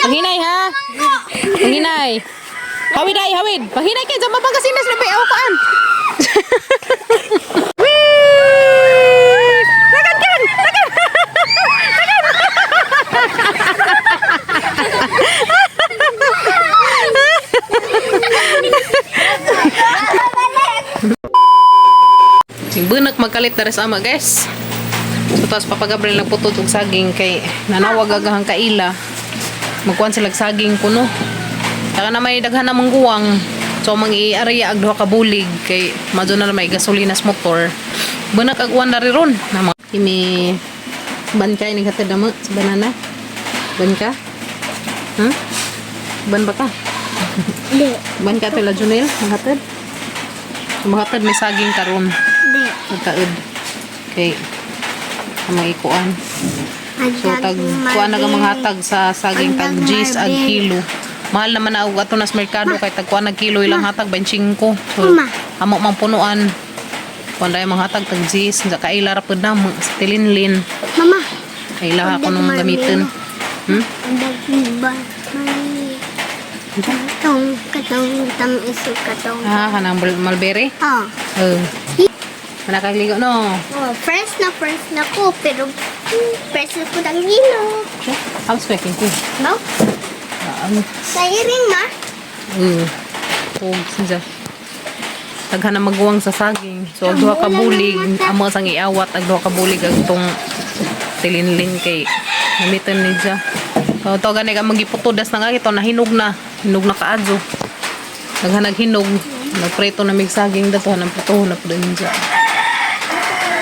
Panghinay ha. Panghinay. Hawid ay, hawid. Panghinay kay dyan mapangasinas na ba? Aw kaan. Whee! Dagan kan! Dagan! Sing bunak magkalit na sa ama, guys. So tapos Papa Gabriel nagputot og saging kay nanawag agahang kaila. Magkuan sila og saging kuno. Saka na may daghan na mangguwang. So mang iarya ag duha ka bulig kay madto na lang may gasolina sa motor. Bunak ag uwan na ri ron. Na mga kimi ban kay ning hatad na mo sa banana. Ban ka? Hmm? Ban ba ka? Di. Ban ka tila Junel? Mahatad? So, mahatad may saging karon. Di. Nagkaod. Kay ang mga ikuan. So tag kuan na mga hatag sa saging tag G's ag kilo. Mahal naman na og ato nas merkado kay tag kuan nag kilo ilang hatag 25. So Ma. amo mang punuan. Kuan dai mga hatag tag G's sa kaila ra pud na sa tilinlin. Mama. Kaila ako nung gamitin. Ba? May katong katong tamis ug katong. Ah, kanang mulberry. Oh. Oh. Wala kang ligo no. Oh, first na ko pero first na po ang gino. House packing ko. No? Ah, ano? Sa iring ma. Oh, sinja. Daghan na maguwang sa saging. So, ag duha ka bulig, amo sang iawat, ag duha ka bulig ag tong tilinlin kay gamiton ni siya. So, to gani ka magiputodas na nga ito, nahinog na. Hinog na kaadyo. Daghan naghinog. Nagpreto na mig saging dato ng puto na pud niya.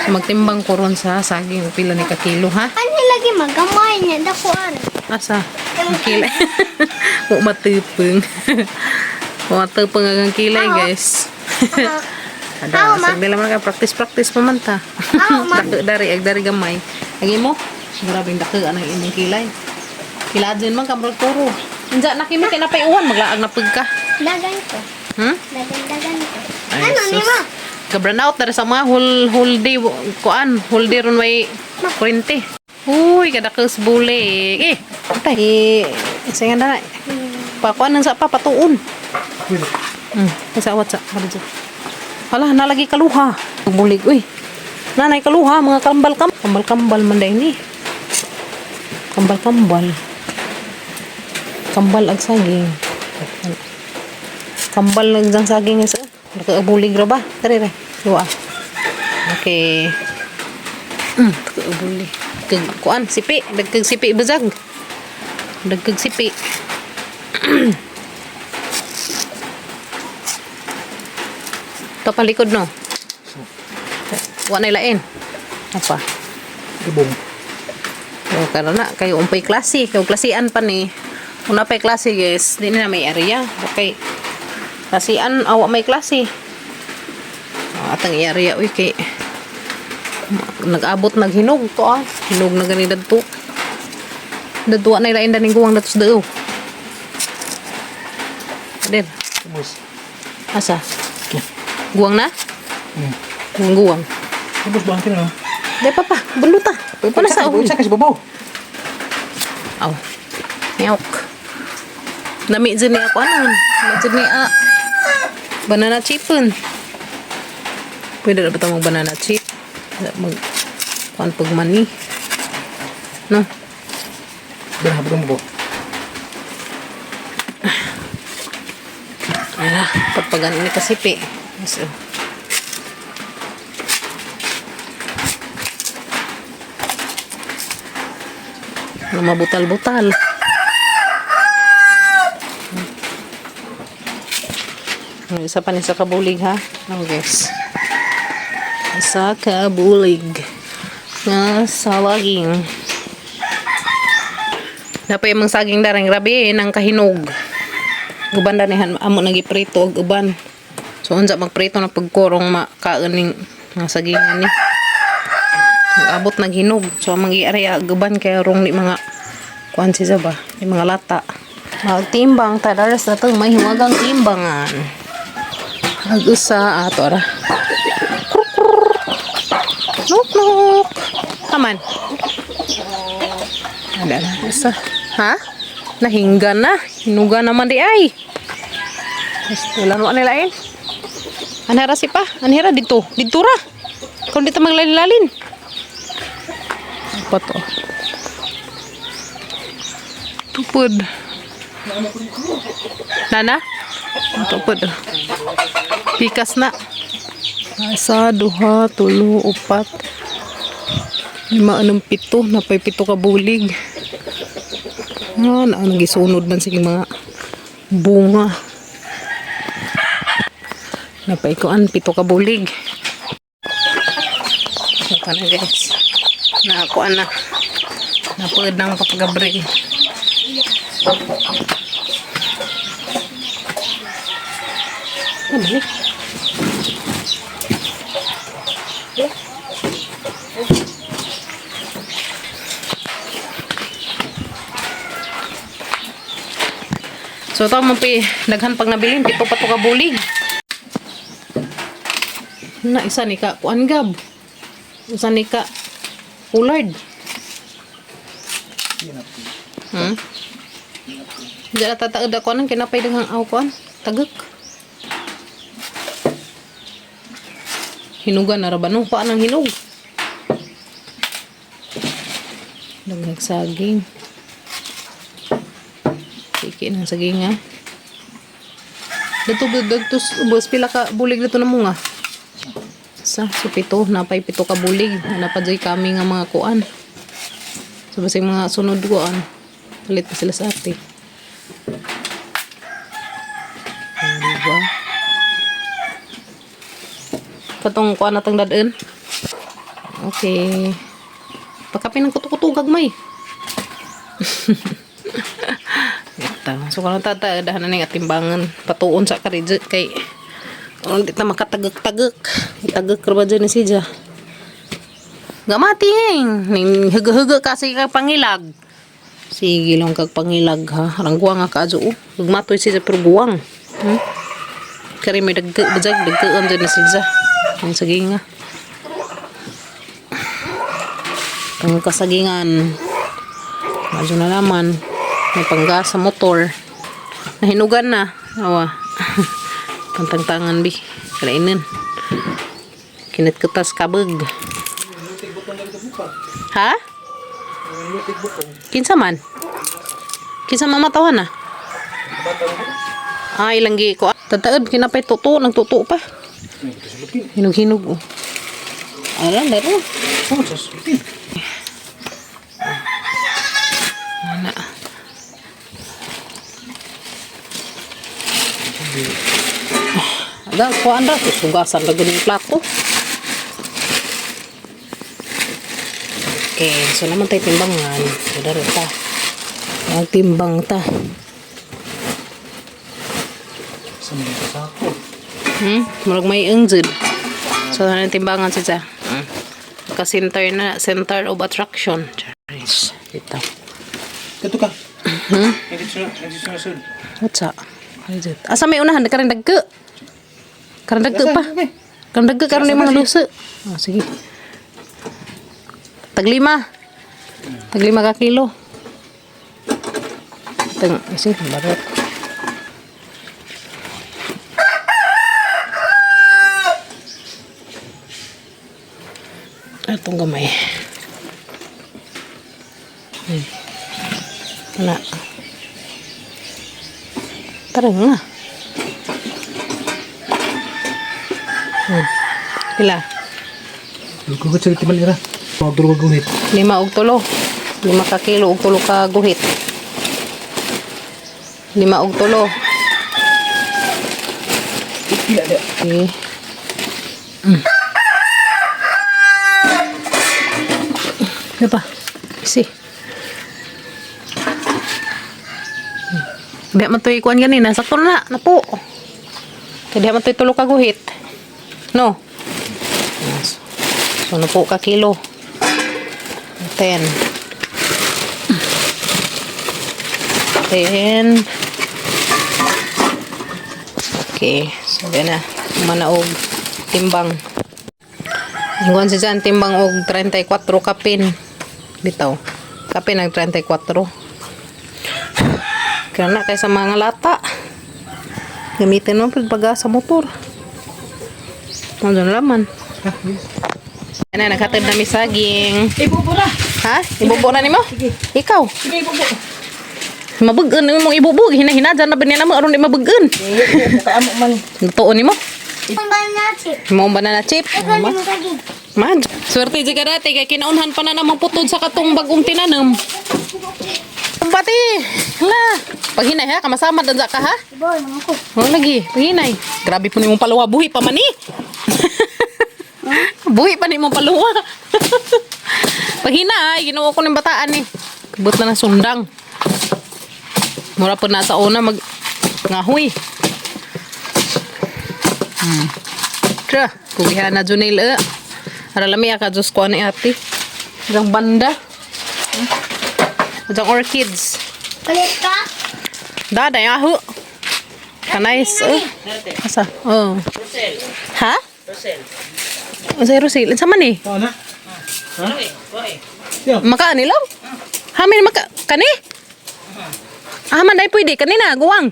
So, magtimbang ko ron sa saging pila ni ka kilo ha. Ano lagi magamay niya dakuan. Asa? Ang kilay. Wa matipeng. Wa matipeng ang kilay, guys. Ada, Aw, ma. sagdi lang man ka practice practice pa man ta. Aw, ma. Dako dari ag dari gamay. Ang imo, grabe ang dako anang imong kilay. Kiladin man kamrol turo. Unsa na kimi kay napay-uwan maglaag na pug ka. Dagan ko. Dagan dagan ko. Ay, Ano ni sus. ma? Gabran out na sa mga whole whole day kuan, whole day ron may kurente. Uy, kadakos bulig. Eh, patay. Eh, sige na. Pakuan nang sa pa patuon. Sa awat sa kada. Hala, nalagi kaluha. Bulig, uy. Nanay kaluha, mga kambal kam. Kambal kambal man dahil ni. Kambal kambal. Kambal ag saging. Kambal lang dyan saging isa. Nakaabulig ra ba? Tari re. Duwa. Okay. Nakaabuli. Kag kuan sipi, dagkag sipi bazag. Dagkag sipi. Ito palikod no. Wa na ilain. Apa? Gabong. O karon na kayo umpay klase, kayo klasian pa ni. Una pa'y klase guys, di na may area. Okay. Klasian awa may klase. Ah, atang area uy kay nag-abot naghinog to ah. Hinog na gani dadto. Dadto na ilain daning guwang datos dao. Der, Ubus. asa? Guwang na? Guwang guwang. Ubus ba ang kino? Di pa pa, buluta. Wala sa Uy, ulo. kasi babaw. Aw. Nyok. Nami dyan ni ako anon. Nami dyan ni ah. Banana chipon. Pwede na ba ito mag banana chip? Mag kuan pag mani. No. Dara habang babaw. Ala, pagpagan ni kasipi. Yes, oh. Ano mabutal-butal. Ano, isa pa ni sa kabulig ha. Oh guys. Isa kabulig. Nga sa laging. Napay mga saging darang grabe eh, nang kahinog. Uban danihan amo nagiprito og uban. So unsa magprito na pagkorong makaon ning mga sagingan ni. Abot naghinog. So ang mga area og uban kay rong ni mga kuan siya ba, ni mga lata. Magtimbang ta daras na to may hiwagang timbangan. Ag usa ato ara. Nok nok. Aman. Ada na isa. Ha? Nahingga na. Hinuga naman di ay. Wala mo nila eh. Anhera si pa. Anhera dito. Dito ra. Kung dito maglalin-lalin. Apa to? Tupod. Nana? Tupod. Pikas na. Isa, duha, tulo, upat. Lima, anong pito. Napay pito ka bulig. Ah, na, nagisunod man sige mga bunga. Napaikuan, pito ka bulig. Ito na guys. Nakakuan na. Napuod na ang papagabril. Ano ni? So ito mo pi daghan pag nabilin pito pa to ka bulig. Na isa ni ka kuan gab. Isa ni ka ulard. Diyan tataod ako nang kinapay daghang aw kuan tagak. Hinugan na ra ba no? Paan ang hinog? Daghang saging. Sige ng saging ha. Dito dito bus pila ka bulig dito na mo nga. Sa so pito napay pito ka bulig. Napa joy kami nga mga kuan. So basig mga sunod kuan. Palit pa sila sa ate. Ayan, diba? Katong kuan natang dadun. Okay. Pagkapin ng kuto-kuto gagmay. Ita. So karon tata dahan na ning atimbangan patuon sa karidyo kay aron di ta makatagak-tagak. Tagak ra ba dyan ni siya? Gamati ning huga-huga kasi kag pangilag. Sige lang kag pangilag ha. Rangguang nga kaadyo oh. Gugmatoy siya pero guwang. Kari may dagke bajag dagkeon dyan ni siya. Ang saging nga. Ang kasagingan. Medyo na naman. May panggas sa motor. Nahinugan na. Awa. Pantangtangan bi. Kalainin. Kinit kutas kabag. Ha? Kinsa man? Kinsa man matawan na? Ah, ilang gi ko. Tataod kinapay tuto nang tuto pa. Hinog-hinog oh. Ala, daro. Oh, sa sulupin. Wala. Aga, kuhaan ra. Sugasan ra gud yung plato. Okay, so naman tayo timbangan. So, daro ta. Magtimbang ta. Sa mga sako. Murag may engjud. So, ano yung timbangan siya? Ka-center na, center of attraction. Charis. Dito. Kato ka. Nandito na sud. What's up? Asa may unahan? Karon dagko. Karon dagko pa. Karon dagko karon yung mga luso. Oh, sige. Taglima. Taglima ka kilo. Tang, isi, barot. Atong gamay. Wala. Tara nga. Pila? Lugugot sa timal ira. Mga durwa guhit. Lima og tulo. Lima ka kilo og tulo ka guhit. Lima og tulo. Pila da. Okay. Ano pa? Isi. Diha man to'y kuan ganina. Sakto na. Napo. Kaya diha man to'y tulo ka guhit. No? Yes. So, napo ka kilo. 10. 10. Okay. So, yan na. Manaog. Timbang. Ingon si Jan, timbang og 34 kapin. Bitaw. Kapin ang 34. Kaya na kaysa mga lata. Gamitin mo pag baga sa motor. Nandun laman. Ano, naghatid na mi saging. Ibubo na. Ha? Ibubo na nimo? Sige. Ikaw. Sige, ibubo. Mabag-an mong ibubog. Hina-hina dyan na ba niya naman aron di mabag-an. Ibubo ka amo man. Natuon nimo? Ang banana chip. Mo banana chip. Ikaw ni mo saging. Man, swerte jud ka dati kay kinaunhan pa na namang putod sa katong bagong tinanom. Pati, hala. Paghinay ha, kamasama dan ka ha. Ibaw naman ko. Oh, lagi, paghinay. Grabe po nimong paluwa, buhi pa man eh. Buhi pa nimong paluwa. Paghinay, ginawa ko ng bataan eh. Kabot na ng sundang. Mura po na sa una mag ngahoy. Tra, kugihan na Junil eh. Ara lami ka Diyos ko ani ate. Diyan banda. Diyan orchids. Kulit ka? Dada yahu. Kanais eh. Asa? Oh. Rosel. Ha? Rosel. Unsay Rosel? Unsa man eh? Oo na. Ano eh? Koy. Maka ani lang? Hamin maka kani? Ah, man dai pwede kani na guwang.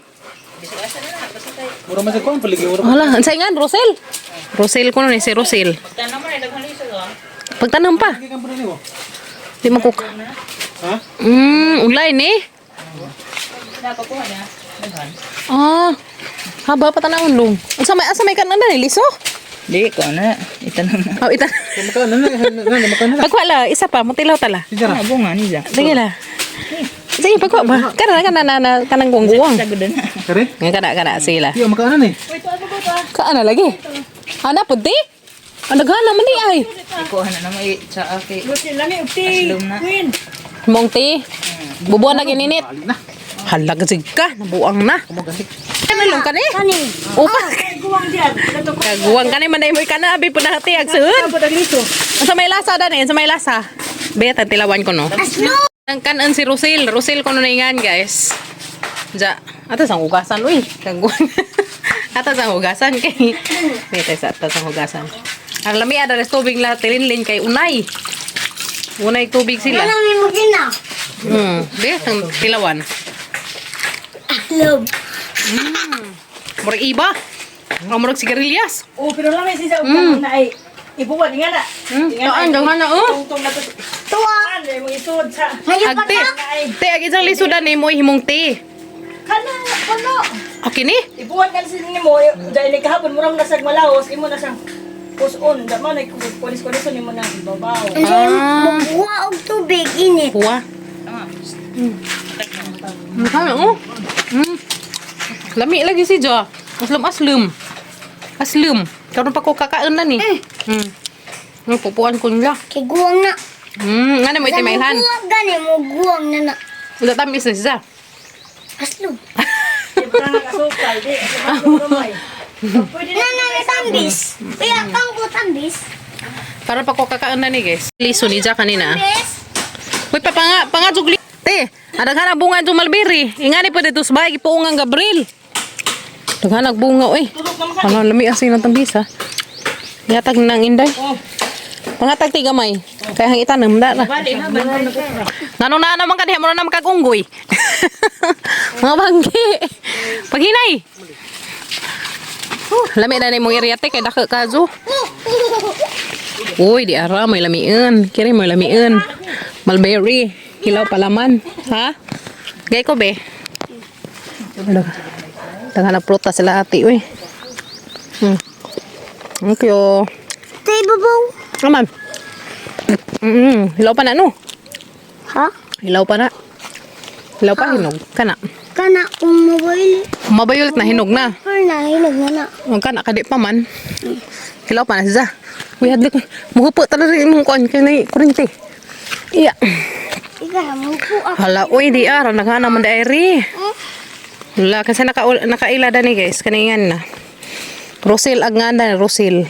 Mura man sa kuwan, paligi. Mura. Hala, unsay ngan Rosel? Rosel ko ni si Rosel. Magtanong mo na daghan liso do. Pagtanom pa. Hindi ka pa rin mo. Di mo kuk. Ha? Ulay ni. Napakuha na. Daghan. Ah. Haba pa tanawon long. Unsa may asa may kanan na liso? Di ko na. Itanong na. Oh, ita. Makaan na na, na, makaan na. Pagkuha la, isa pa, mutilaw tala. Sige ra. Ah, bunga niya. Sige la. Sige, pagkuha ba? Kana kana na na kanang guwang-guwang. Sagod na. Kare? Nga kana kana sige la. Iya, makaan na eh. Kaana lagi? Ana pud di? Ang daghan naman di ay. Ikuha na naman sa aki. Aslom na. Mong ti. Bubuan na gininit. Balik na. Halag sig ka, nabuang na. Kumagasik. Ano long kani? Kani. Upa. Kaguwang kani man mo kana abi punahati ag suod. Sa may lasa dani, sa may lasa. Beta tilawan ko no. Aslo! Ang kanan si Rosel. Rosel ko na ingan, guys. Ja. Ato sa hugasan, uy. Kaguan. Ato sa hugasan kay. Beta sa ato sa hugasan. Ang lami ada res tubig lahat tilinlin kay unay. Unay tubig sila. Ano may mo gina? Be, ang tilawan. Aslo. Murag iba. Ang murag sigarilyas. Oh, pero lang may sisa ug na ay ibuwan nga na. Taan, daghan na oh. Tungtong na to. Tuwa. Ano mo isod sa Ngayon pa Agte. ka? Te, ag isang lisudan ni mo himong te. kana kuno. Okay ni? Ibuwan kan sin nimo dahil ni kahapon murang nasag malaos imo na sang puson da man ay kulis-kulis nimo na ibabaw. Ang sa'yo, bubuha og tubig, init. Kuha. Kaya, oh. Lami lagi si Jo. Aslum aslum. Aslum. Karon pa ko kakaon na ni. Pupuan ko nila. Kay guwang na. Ngano mo itimayhan? Buwag gani mo, guwang na na. Usa tamis na siya. Aslo. Di ba nga asukal di asukal gamay. Pwede Na na na tambis. Kuya, kang ko tambis. Karon pa ko kakaon na ni guys. Liso ni Ja kanina. Tambis. Uy, pa panga panga jugli. Te, adaghan ang bunga itong malbiri. Ingani pa dito sa bahay, gipuungang Gabriel. Daghan ang bunga, uy. Ano, lami asin ang tambis, ha? Yatag nang inday. Pangatag ti gamay. Kaya hang itanom da na. Ngano na naman kaniya mo na naman kag unggoy. Mga banggi. Paghinay. Lami na nimong area te kay dako kazo. Uy, di ara may lamian. Kiri may lamian. Mulberry. Hilaw palaman. Ha? Gay ko be. Daghan na prutas sila ate, uy. Thank you. Tay, babaw. Aman. Hilaw pa na no. Ha? Hilaw pa na. Hilaw pa hinog kana. Kana, kung mobile. Mabayulit na hinog na. Or na, hinog na na. Ang kana kadi pa man. Hilaw pa na siya. Uy, hadlik. Muhupo talaga rin imong kuan kay nay kurente. Iya. Ika, mo po ako. Hala, uy, di ara naghana man diary. Hala, kasi nakaila dani guys, kaningan na. Rosel ag nga na Rosel.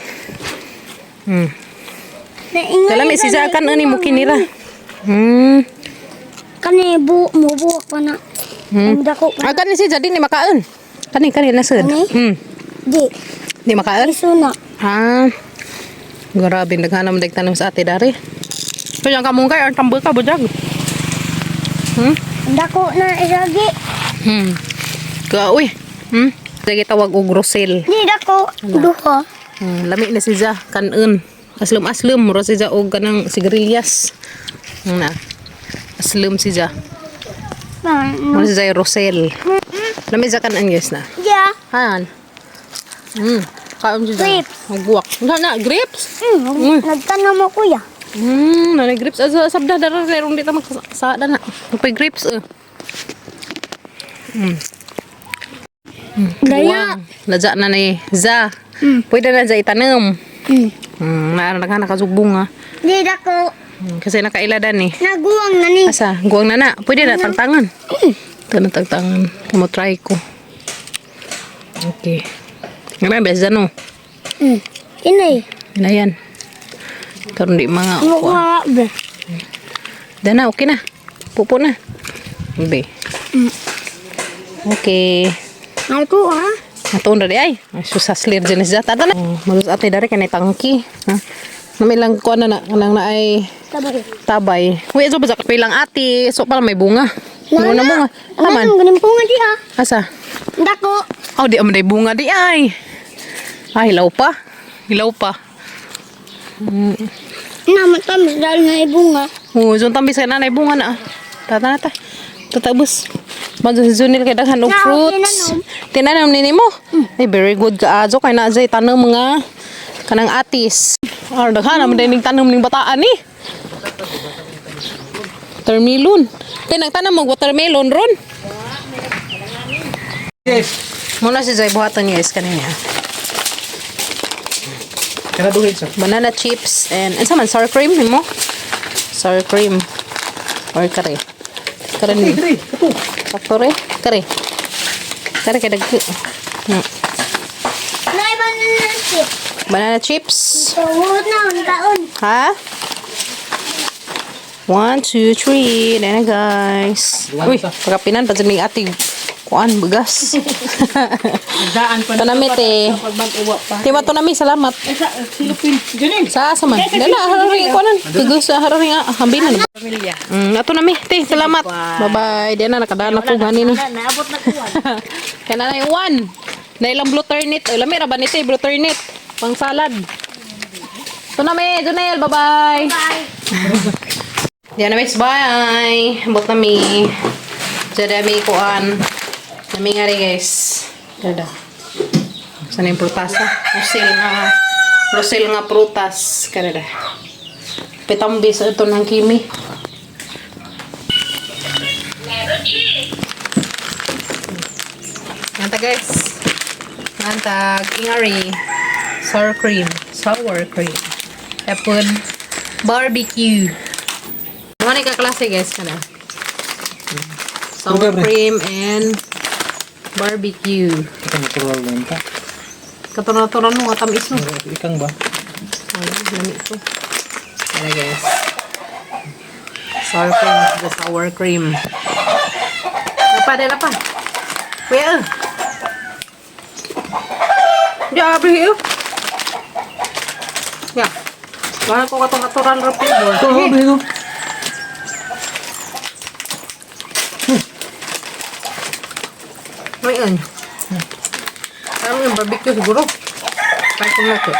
Naingan. Dala may sisa kan ani mo kinira. Kani, bu, mo buwak pa na. Ang dako pa. Ah, kani si jadi ni makaon. Kani kani nasud. Kani? Di, Di makaon. iso na. Ah. Grabe naghana man tanom sa ate dari. Kaya ang kamungkay ang tambal ka bujag. Ang dako na, isagi. Ka uy. Sige tawag og rosel. Di dako duha. Lami na si Ja kanon. Aslum aslum mura si Ja og kanang sigarilyas. Na. Aslum si Ja. Mura si Ja rosel. Lami sa kanon, guys, na. Yeah. Han. Kaon si Ja. Grapes. Magbuwak. Na na grapes. Nagtanong mo, kuya. Na grapes asa sabda dara rerong di ta magsada na. Napay grapes eh. Gaya. Nadya na ni Za. Pwede na za itanom. Na na nakasugbong. Di dako Kasi nakailadan eh. naguwang na ni. Asa, guwang na na. Pwede na tangtangan. Ito na tangtangan. Kamo try ko. Okay. Nga best no. Inay. Inayan. Karon di mga Mukha be. Dana, okay na. Pupo na. Hindi. Okay. Ay ko ha. Atoon ra di ay. Ay, susaslir dyan siya. Tata na. Oh, malus ate dari kanay tangki. Ha? Nami lang kuan na na kanang na ay Tabay. tabay. Uy, so ba pilang ate. So pala may bunga. Bunga na bunga. Aman. Ano ganin po nga di ha. Asa? Dako. Oh, di aman day bunga di ay. Ay, hilaw pa. Hilaw pa. Naman tamis dahil na ibunga. Oh, so tambis ka na nay bunga na. Tata na ta. Tatabos. Madto si Junil kay daghan og Na, fruits. Tinanom nini mo. Ay, very good ka ajo kay naa jay tanom mga kanang atis. Ar daghan naman day ning tanom ning bataan ni. Watermelon. Tinang tanom og watermelon ron. Yes. Muna si Jay buhaton, guys, kanina. Kana duhit sa. Banana chips and unsa man, sour cream nimo? Sour cream or kare. Kare ni. Diri, kato. Sakto re. Kare. Kare kay dagko. Nay banana chip. Banana chips. Tuhod na ang kaon. Ha? One, two, three. Ayan na, guys. Uy, pagkapinan pa dyan may ating kuan, bugas. Daan pa Ito na, te. Pagbag-uwa pa. Tima to nami, salamat. Sa Philippines. Junin. Sa asa man. Dala, hararing kuanan. Tugus, hararing hambinan. Pamilya. Ato nami, te, salamat. Bye-bye. Diyan na, nakadala ko ganin. Naabot na kuwan. Kaya na na one. Na ilang blue turnip. Ay, lami ra ba ni te, blue turnip. Pang salad. Ito na mi, Junel. Bye-bye. Bye. Diyan na, miss. Bye. Abot na mi. Diyan mi kuan. Nami nga rin, guys. Dada. Saan yung prutas, ha? Rosel nga. Rosel nga prutas. Kanada. Pitambis ito ng kimi. Nganta, guys. Ngantag ingari. Sour cream. Sour cream. Apple barbecue. Mga ni kaklase, guys, kana. Sour cream and barbecue. Ito natural lang ta. Katura-tura no, nga tamis no. Ikang ba? Wala, lami ito. Tara, guys. Sour cream, the sour cream. Napa, dala pa. Kuya, eh. Grabe, eh. Ya. Wala ko katong natural ra flavor. Ito, ito. Ngayon. Parang yung barbecue siguro. Kahit kung laki.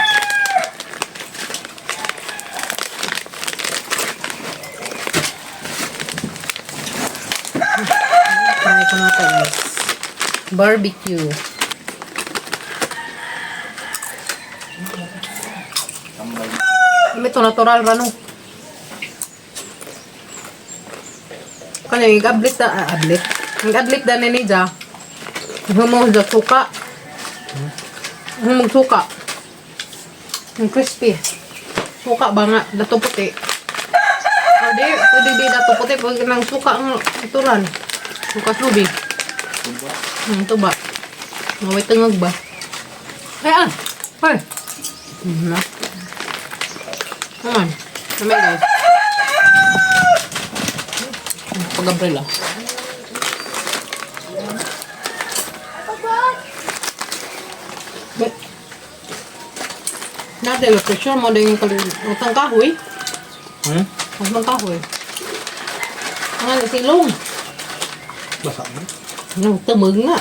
Try ko na ito, guys. Barbecue. Ito natural ba no? Kanya yung ablit na, ablit. Yung ablit na ni Nija. Humog sa suka. Humog suka. Yung crispy. Suka ba nga? Dato puti. O di, pwede di dato puti. Pwede ng suka ang ituran. Suka slubi. Ito ba? Maway tungog ba? Ay, ah! Ay! Na. Naman. Naman, guys. Pag-abril ah. Natin, picture mo din yung utang kahoy. Hmm? Utang kahoy. Ang ano, silong. Basa mo. Ano, tumag na.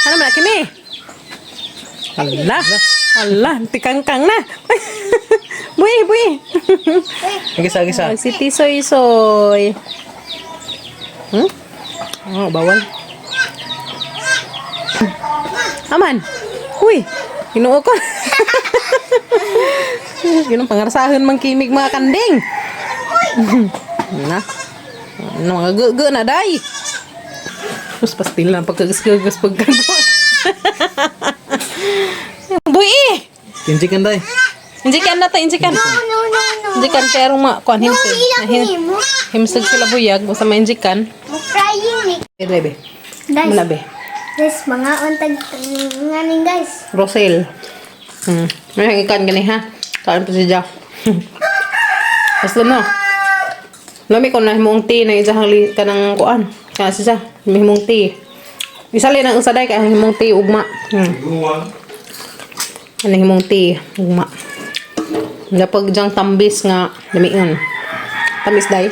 Ano man kimi? Ala, ala, tikangkang na. Buhi, buhi. Gisa, gisa. Si Tisoy Soy. Oh, bawal. Aman. Uy, Ginoo ko. Yun ang pangarsahan mang kimig mga kanding. Na. Ano mga gege na day. Tapos pastil na pagkagas-gagas pagkagawa. Buhi! Kinjikan day. Injikan na ta, injikan. No, no, no, no. Injikan kaya rong mga kuan No, himsig. ilang nimo. Himsig sila buyag, basta mainjikan. Mo crying ni. Eh, be. Guys, Muna be. guys, mga untag nganing guys. Rosel. May ikan gani ha. Kain pa si Jack. Basta no. Lami ko na himong tea na isang li kanang kuan. Kana siya, himong tea. Isali nang usa day kay ang himong tea ugma. Ano himong tea ugma. Napag diyang tambis nga lamion. Tamis day.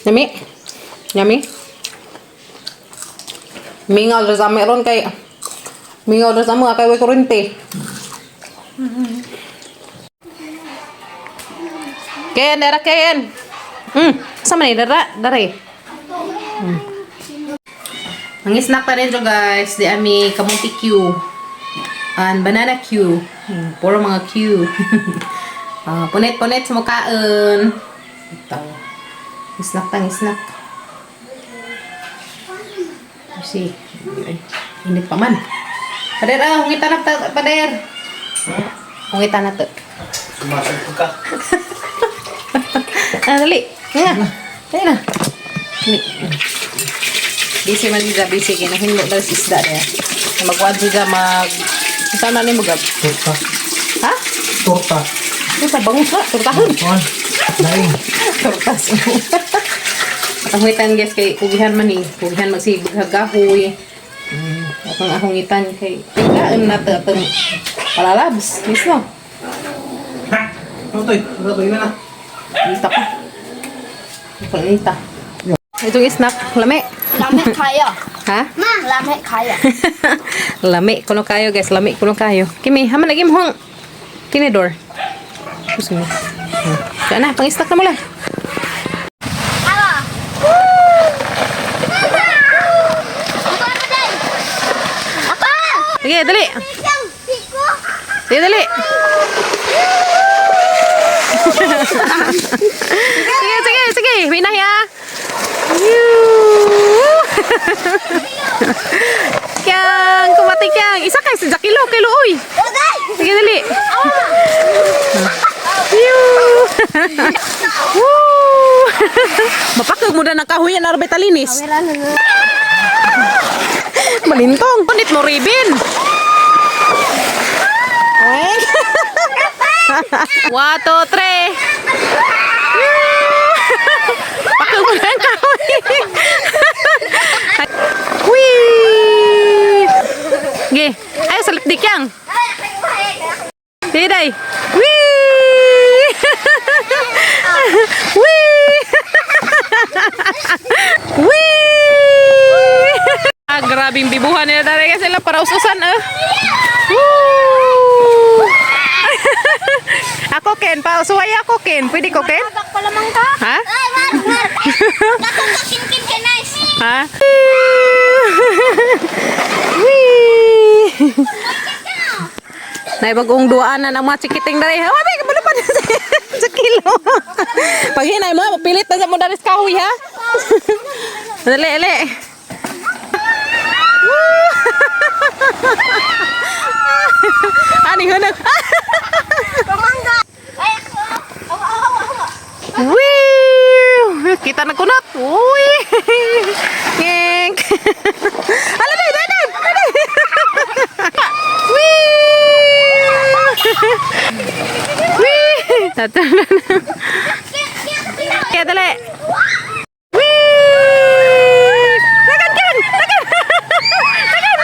Lami. Yummy. Mingaw ra sa meron kay Mingaw ra sa mga kay way kurente. Ken, dara Ken. Sa man ni dara, dare. Ang snack pa rin jo guys, di ami kamuti Q. And banana Q. Puro mga Q. Ah, punit-punit sa mukhaan. Ito. Snack tang snack. See. Ay, init pa man. Pader ah, hungita na ta, pader. Hungita na to. Sumasok ka. Ah, dali. Nga. Dali na. Dali. Busy man siya, busy. Kaya nahinlo dahil sa isda niya. Magwad siya mag... Saan na ni magab? Torta. Ha? Torta. Ano sa bangus na? Tortahon. Kuan. Laing. Tortas. Ang huwitan guys kay kugihan man eh. Kugihan magsigagahoy. Atong ahungitan kay tinggaan na to atong palalabs. Mismo. Ha! Ano to? Ano to? Ina na. Inta pa. Inta. Itong snack, lami. Lami kaya. Ha? Ma, lami kaya. Lami kuno kayo guys, lami kuno kayo. Kimi, haman lagi mo tinidor. Gusto mo. Kaya na, pang-snack na mo lang. Awa. Ako din. Ako! Sige, dali. Isang siko. Sige, dali. Sige, sige, sige. Hinay ah. Kyang, kumati kyang. Isa kay si Jakilo, kay Luoy. Sige, dali. Yoo. Woo. Mapakag mo na ng kahoy yan, Arbay Talinis. Malintong. Punit mo, ribbon. One, two, three. Pakag mo na ang kahoy. Whee! Sige. Ay, sa lipdik yang. Sige, day. Whee! Whee! Whee! Ah, grabing bibuhan nila talaga sila para ususan eh. Woo! Ako Ken, pa suway ako Ken. Pwede ko Ken? Tabak pa lamang ka. Ha? Ay, mar, mar. Katong kakinkin kay nice. Ha? Whee! Nay bagong duaan na ng mga chikiting dali. Hawa ba kabalo pa sa kilo. Paghinay mo, mapilit na sa mo daris kahoy ha. Dali, dali. Woo! Ani hunag. Pamangga. Ay, ako. Awa, awa, awa. Wee! Kita na kunot. Uy! Ngeng. Ala dai, dai, dai. Dai. Wee! Wee! Tato na. Kaya dali. Wee! Lagan kan! Lagan! Lagan!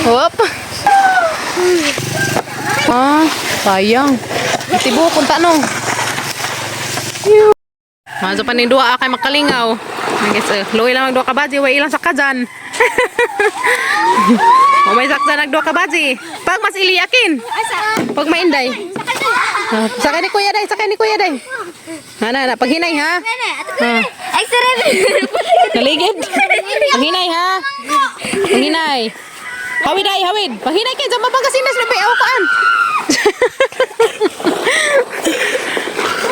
Hop. Ah, sayang. Tibo punta no. Mazo pa ni duha kay makalingaw. Guys, luoy lang magduha ka baji, way ilang sakajan. O may saksa nagduha ka baji. Pag mas iliakin. Pag mainday. Ah, sakay ni kuya day, sakay ni kuya day. Na na, na, paghinay ha. Ah. Ay, sarap. Naligid. Paghinay ha. Paghinay. Hawid ay, hawid. Paghinay kay jama pagkasinas na aw kaan.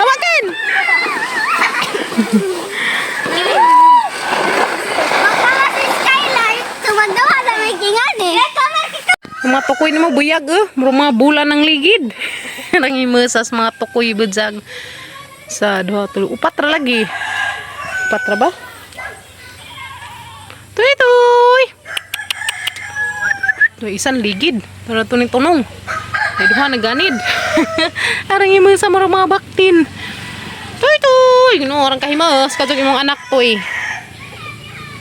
Hawakin. Baka si Skylar, tumagawa sa may gingani. Yung mga tukoy nimo buyag eh. Muro mga bulan ng ligid. Nangimesas mga tukoy budyag. Sa duha tulo upat ra lagi. Upat ra ba? Tuy tuy. Tuy isan ligid. Tara tuning tunong. Ay duha naganid. Arang imesa muro mga baktin. Tuy tuy, ginoo orang kahimas kadtong imong anak tuy.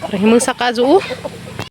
Arang himasa kadto oh.